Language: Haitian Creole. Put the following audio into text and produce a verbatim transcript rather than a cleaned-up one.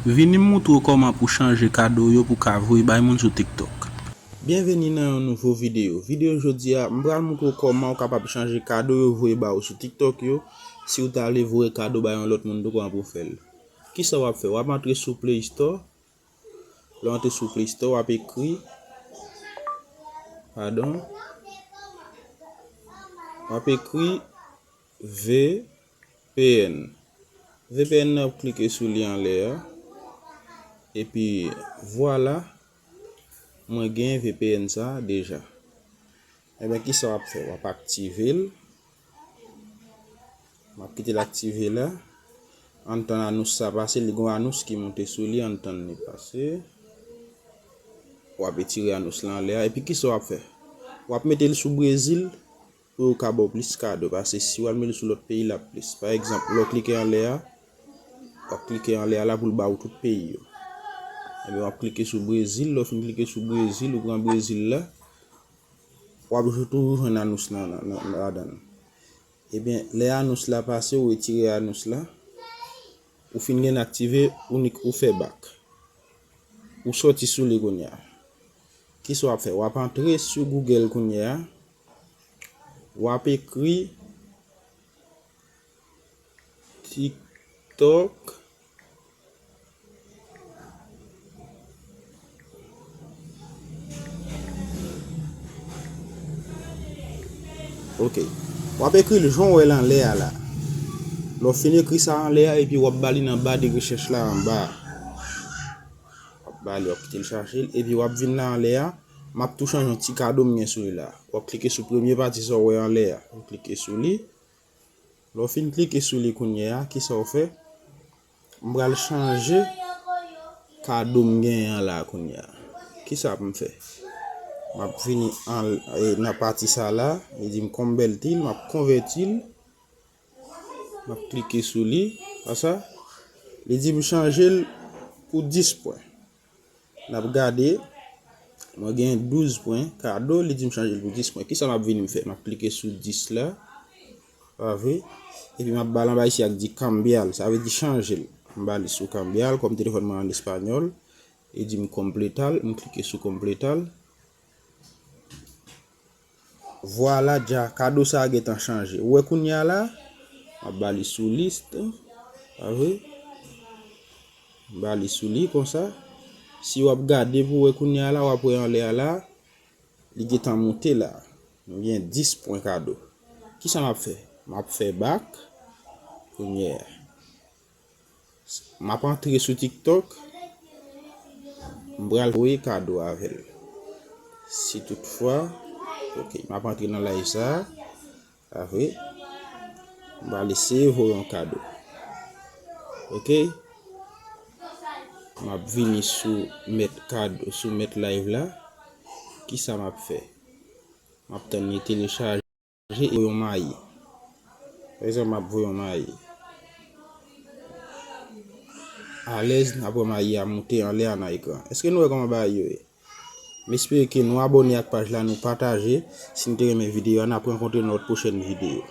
Vini m moutre w kòman pou chanje kado yo pou ka voye bay moun sou TikTok. Byenveni nan yon nouvo videyo. Videyo jodi a, m pral moutre w kòman w kapab chanje kado yo voye ba w sou TikTok yo. Si w ta vle voye kado bay yon lòt moun tou, kòman pou w fè l? Kisa w ap fè? W ap antre sou Play Store. Lè w antre sou Play Store, w ap ekri, padon, w ap ekri V P N. V P N nan, w ap klike sou li anlè a. Epi, vwala, mwen gen V P N sa a deja. Ebyen, kisa w ap fè? W ap aktive l. M ap kite l aktive la. Ann tann anons sa pase, li gon anons ki monte sou li, ann tann li pase. W ap retire anons la anlè a, epi kisa w ap fè? W ap mete l sou Brezil pou yo ka ba w plis kado, paske si w al mete l sou lòt peyi, l ap plis. Pa egzanp, lè w klike anlè a, w ap klike anlè a la pou l ba w tout peyi yo. Ebyen, w ap klike sou Brezil, lè w fin klike sou Brezil, ou pran Brezil la, w ap jou-, toujou jwenn anons nan, nan, nan, ladan l. Ebyen, lè anons la pase, ou retire anons la, ou fin gen aktive, ou nik, ou fè bak. Ou sòti sou li kounye a. Kisa w ap fè? W ap antre sou Google kounye a, w ap ekri TikTok. Ok. W ap ekri l jan w wè l anlè a la. Lè w fin ekri sa anlè a, epi w ap ba li nan ba de rechèch la anba a. W ap ba li, w ap kite l chache l, epi w ap vin la anlè a. M ap tou chanje yon ti kado m gen sou li la. W ap klike sou premye pati sa w wè anlè a. W klike sou li. Lè w fin klike sou li kounye a, kisa w fè? M pral chanje kado m genyen an la kounye a. Kisa pou m fè? M ap vini an, e, nan pati sa la, li di m konvèti l, m ap konvèti l. M ap klike sou li, konsa. Li di m chanje l pou dis pwen. N ap gade, mwen gen douz pwen kado, li di m chanje l pou dis pwen. Kisa m ap vini m fè? M ap klike sou dis la, pa vre? Epi m ap ba l anba isi ak di cambiar, sa vle di chanje l. M ba li sou cambiar, kòm telefòn mwen an espanyòl, li di m completar, m klike sou completar. Vwala, dja, kado sa a gentan chanje. Ou wè kounye a la, m ap ba li sou list, pa vre? M ba li sou li konsa. Si w ap gade pou w wè kounye a la, w ap wè anlè a la, li gentan moute la. Nou gen dis pwen kado. Kisa m ap fè? M ap fè bak kounye a. M ap antre sou TikTok. M pral voye kado avè l. Si toutfwa, ok, m ap antre nan live sa a. Apre, m pral eseye voye yon kado. Ok? M ap vini sou mèt kado, sou mèt live la. Kisa m ap fè? M ap tann li telechaje. Voye yon mayi. Pa egzanp, m ap voye yon mayi. Alèz, n ap wè mayi a moute anlè a nan ekran. Èske nou wè kòman bagay yo ye? M espere ke nou abòne ak paj la, nou pataje. Si n te renmen videyo a, n ap rankontre nan lòt pwochèn videyo.